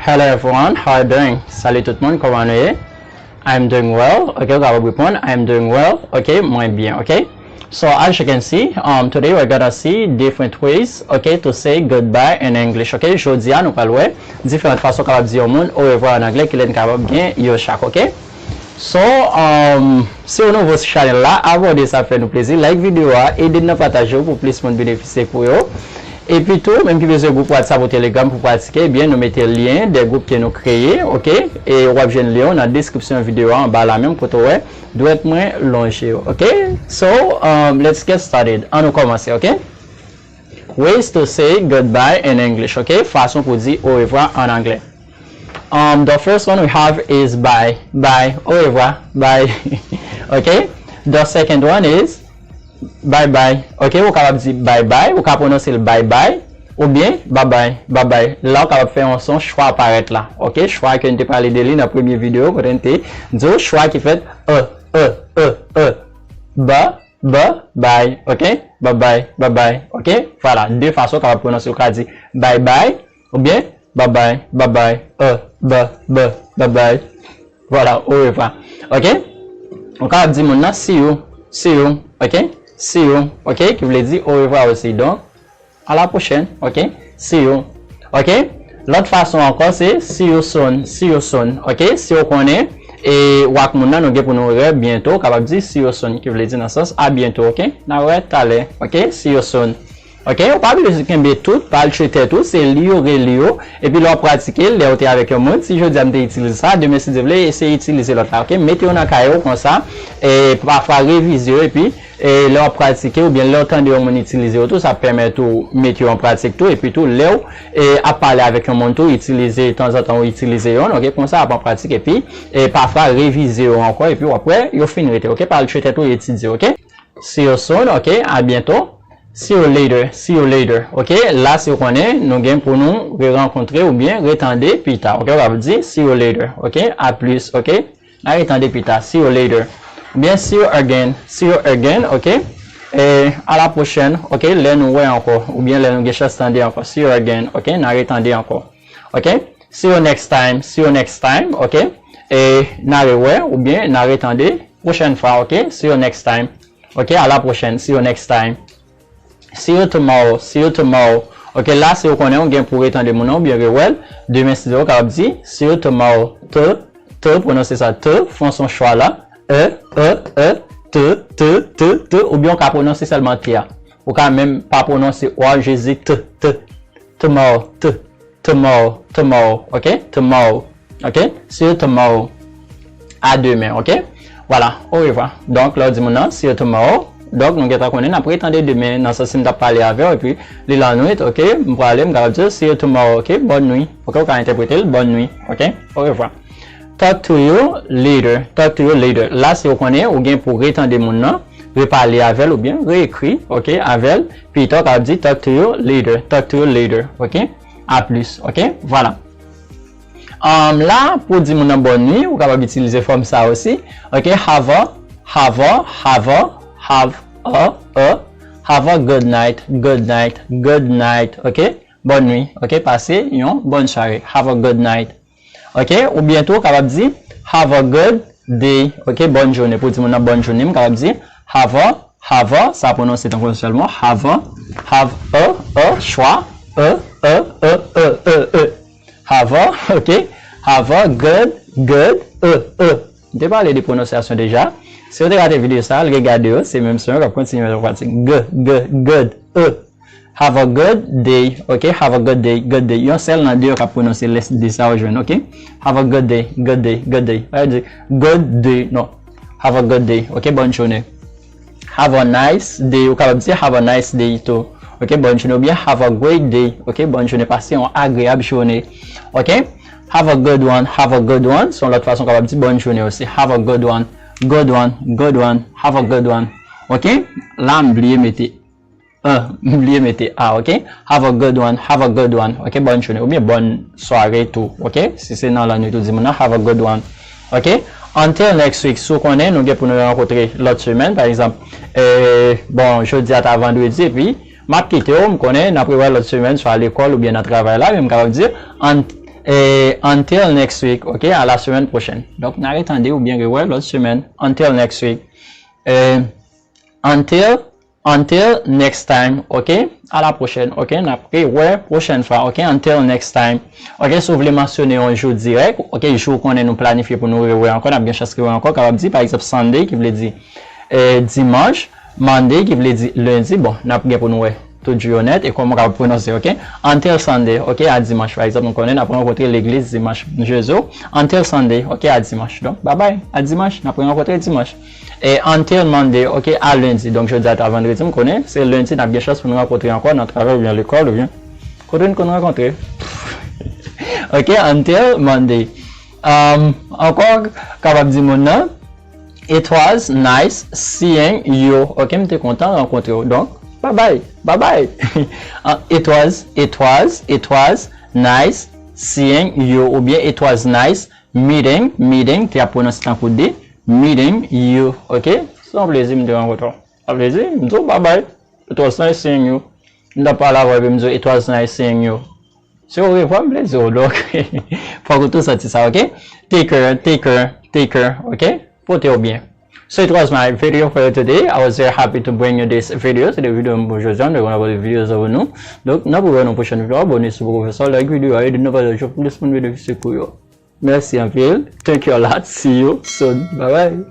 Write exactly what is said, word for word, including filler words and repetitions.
Hello everyone, how are you doing? Salut tout moun, kòman nou ye? I'm doing well. Ok, ou kapab reponn, I'm doing well. Ok, mwen byen, ok? So, as you can see, um, today we're gonna see different ways, ok, to say goodbye in English, ok? Jodi a, nou pral wè diferan fason w kapab di yon moun orevwa an anglè, ki lè n kapab gen yo chak, ok? So, um, si w nouvo sou chanèl la, abòne, sa ap fè nou plezi. Like videyo a, ede n nan pataje l pou plis moun benefisye pou yo. Epi tou, menm ki bezwen gwoup WhatsApp ou Telegram pou pratike, ebyen, nou mete lyen de gwoup ke nou kreye, ok? E w ap jwenn lyen yo nan deskripsyon videyo a anba la menm kote w wè dwèt mwen lonje yo, ok? So, um, let's get started. Ann nou kòmanse, ok? Ways to say goodbye in English, ok? Fason pou di orevwa an anglè. Um, the first one we have is bye, bye, orevwa, bye, ok? The second one is bye bye, ok? Ou kapab di bye bye, ou ka pwononse l bye bye, oubyen bye bye, bye bye. La ou kapab fè yon son chwa parèt la, ok? Chwa ke n te pale de li nan premye videyo, kote n te di w chwa ki fèt e, e, e, e, ba, ba, bye, ok? Bye bye, bye bye, ok? Vwala, de fason ou kapab pwononse, ou ka di bye bye, oubyen bye bye, bye bye, e, ba, ba, bye bye. Vwala, orevwa, ok? Ou kapab di moun nan see you, see you, ok? See you, ok? Ki vle di orevwa osi. Donk, a la pwochèn, ok? See you, ok? Lòt fason ankò se see you soon, see you soon, ok? Si w konnen, e w ak moun nan nou gen pou nou rewè byento, ou kapab di see you soon, ki vle di nan sans a byento, ok? N a rewè talè, ok? See you soon. Ok, ou pa oblije kenbe tout, pa al tchwe tèt ou, se li yo, reli yo. Epi lè w ap pratike l, lè w te avèk yon moun, si jodi a m te itilize sa, demen si Dye vle, eseye itilize lòt la, ok? Mete yo nan kaye w konsa, e pafwa revize yo, epi e lè w ap pratike oubyen lè w tande yon moun itilize yo tou, sa ap pèmèt ou mete yo an pratik tou, epi tou lè w e ap pale avèk yon moun tou, itilize tanzantan ou itilize yonn, ok? Konsa ap an pratik, epi e pafwa revize yo ankò, epi w ap wè yo fin rete, ok? Pa al tchwe tèt ou, etidye, ok? See you soon, ok? A byento. See you later, see you later, ok? La, si w konnen, nou gen pou nou re-rankontre oubyen retande pita, ok? Ou kapab di see you later, ok? A plis, ok? N a retande pita, see you later. Oubyen see you again, see you again, ok? E a la pwochèn, ok? Lè nou wè ankò, oubyen lè nou gen chans tande ankò, see you again, ok? N a retande ankò, ok? See you next time, see you next time, ok? E n a rewè, oubyen n a retande pwochèn fwa, ok? See you next time. Ok, a la pwochèn. See you next time. See you tomorrow. See you tomorrow. Ok, la, si w konnen, ou gen pou retande moun nan, oubyen rewè l. Demen, si w kapab di, see you tomorrow. T, t, pwononse sa, t, fè yon son chwa la. E, e, e, t, t, t, t, oubyen w ka pwononse sèlman t a. Ou ka menm pa pwononse o a, jis di t, t. Tomorrow, t. Tomorrow, tomorrow, ok? Tomorrow, ok? See you tomorrow. A demen, ok? Vwala, orevwa. Donk, lè w di moun nan, see you tomorrow. Donk, nou gentan konnen n ap retande demen, nan sans si m t ap pale avè w, epi li lannwit, ok? M prale, m kapab di w, see you tomorrow, ok? Bòn nwi, ok? Ou ka entèprete l, bòn nwi, ok? Orevwa. Talk to you later, talk to you later. La, si w konnen, ou gen pou retande moun nan, repale avè l, oubyen reekri, ok, avè l. Pita, w kapab di, talk to you later, talk to you later, ok? A plis, ok? Vwala. Um, la, pou di moun nan bòn nwi, ou kapab itilize fòm sa osi. Ok, have a, have a, have a, have a, a, have a good night, good night, good night, ok? Bòn nwi, ok? Pase yon bòn sware. Have a good night. Ok? Oubyen tou, ou kapab di, have a good day, ok? Bòn jounen. Pou di moun nan bòn jounen, m kapab di, have a, have a, sa pwononse tankou yon sèl mo, have a, have a, a, chwa, a, a, a, a, a, a. Have a, ok? Have a good, good, a, a. M te pale de pwononsyasyon deja. Si w te rate videyo sa, al regade yo, se menm son yo k ap kontinye met an pratik. G, g, good, a. Have a good day, ok? Have a good day, good day. Yon sèl nan de yo k ap pwononse lè de sa yo jwenn, ok? Have a good day, good day, good day. Pa di good day, non. Have a good day, ok? Bòn jounen. Have a nice day, ou kapab di have a nice day tou. Ok, bòn jounen, oubyen have a great day. Ok, bòn jounen, pase yon agreyab jounen. Ok? Have a good one, have a good one. Se yon lòt fason w kapab di bòn jounen osi. Have a good one, good one, good one. Have a good one. Ok? La, m bliye mete a, m bliye mete a, ok? Have a good one, have a good one. Ok, bòn jounen, oubyen bòn sware tou, ok? Si se nan lannwit ou di moun nan, have a good one. Ok? Until next week, si w konnen, nou gen pou nou rankontre lòt semèn, pa egzanp, e, bon, jodi a ta vandredi, epi m ap kite w, m konnen, n ap rewè lòt semèn, swa lekòl oubyen nan travay la, men m kapab di, un-, E until next week, ok, a la semèn pwochèn. Donk, n a retande oubyen rewè lòt semèn. Until next week. E until, until next time, ok? A la pwochèn, ok? N ap rewè pwochèn fwa, ok? Until next time. Ok, si w vle mansyone yon jou dirèk, ok, jou w konnen nou planifye pou nou rewè ankò, n ap gen chans rewè ankò, kapab di, pa egzanp, Sunday, ki vle di e, dimanch, Monday, ki vle di lendi. Bon, n ap gen pou nou wè tout jou yo nèt e kòman w kapab pwononse, ok? Until Sunday, ok, a dimanch, pa egzanp, nou konnen n ap rankontre legliz dimanch, jezi. Until Sunday, ok, a dimanch. Donk, babay, a dimanch, n ap rankontre dimanch. E until Monday, ok, a lendi. Donk, jodi a ta vandredi, m konnen, se lendi n ap gen chans pou nou rankontre ankò nan travay oubyen lekòl oubyen kote n konn rankontre. Ok, until Monday. Um, ankò, kapab di moun nan, it was nice seeing you. Ok, m te kontan rankontre w. Donk, babay, babay. Ah, it was, it was, it was nice seeing you. Oubyen it was nice meeting, meeting, te ap pwononse tankou D, meeting you. Ok, se yon plezi m te rankontre w. Sa vle di, m di w babay. It was nice seeing you. M t ap pale avè w epi m di w it was nice seeing you. Se orevwa m vle di w, donk, fòk ou tou santi sa, ok? Take care, take care, take care, ok? Pote w byen. So it was my video for you today. I was very happy to bring you this video. Se te videyo m pou jodi a, m te kontan pote videyo sa pou nou. Donk, n ap wè nan pwochèn videyo. Abòne si w poko fè sa, like videyo a, ede nou pataje pou plis moun benefisye kou yo. Mèsi anpil. Thank you a lot. See you soon. Bye bye.